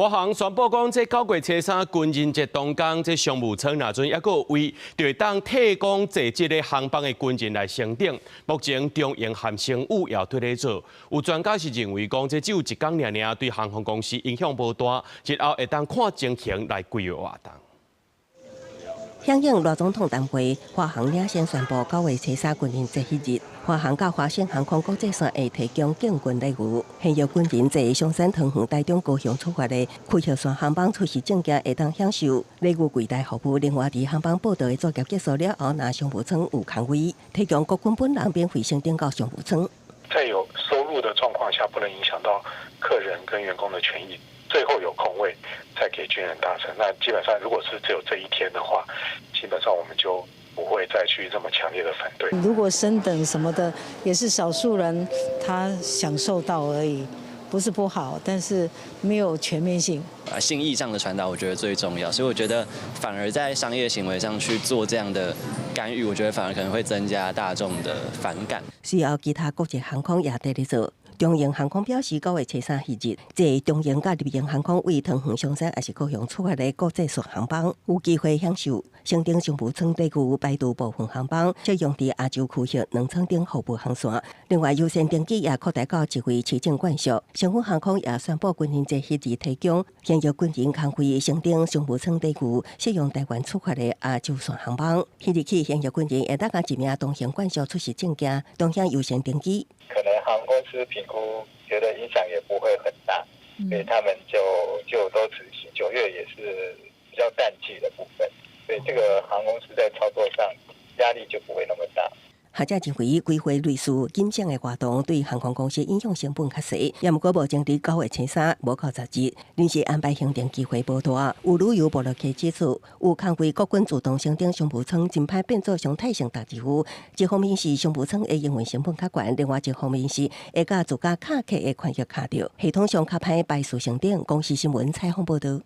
華航宣布講，這9月初三軍人節當天，這商務艙若準猶閣有位，就會當提供坐這个航班的軍人來升等。目前中榮和星宇也推咧做，有專家是認為講，這只有一工爾爾，對航空公司影響無大，日後會當看情形來規劃活動。響應賴總統談話，華航領先宣布9月初三軍人節彼日，華航佮華信航空國際線會提供敬軍禮遇，現役軍人坐松山、桃園、台中、高雄出發的區域線航班出示證件，會當享受禮遇櫃台服務。另外，佇航班報到的作業結束了後，若商務艙有空位，提供國軍本人免費升等到商務艙。在有收入的狀況下，不能影響到客人跟員工的權益。最後有空位再給軍人搭乘。那基本上如果是只有這一天的話，基本上我們就不會再去這麼強烈的反對。如果升等什麼的，也是少數人他享受到而已，不是不好，但是沒有全面性。啊，心意上的傳達，我覺得最重要，所以我覺得反而在商業行為上去做這樣的干預，我覺得反而可能會增加大眾的反感。隨後，其他國際航空也佇咧做。中榮航空表示，9月初三彼日，坐中榮佮立榮航空為桃園松山抑是高雄出發的國際線航班，有機會享受升等商務艙待遇，排除部分航班適用佇亞洲區域兩艙頂服務航線。另外，優先登機也擴大到一位市政眷屬。星宇航空也宣布軍人節彼日提供現役軍人空費升等商務艙待遇，適用台灣出發的亞洲線航班。彼日起，現役軍人會當共一名同行眷屬出示證件，同享優先登機。可能航空公司評估覺得影響也不會很大，所以他們就都執行。9月也是比較淡季的部分，所以這個航空公司在操作上壓力就不會那麼大。學者認為，規劃類似金獎的活動對航空公司影響成本較細，也毋過目前佇9月初三無到10日，臨時安排行程機會無大。有旅遊部落客指出，有空位國軍自動升等商務艙，真歹變做常態性待遇。一方面是商務艙的營運成本較懸，另外一方面是會佮自家卡客的權益卡著，系統上較歹排序升等。公視新聞採訪報導。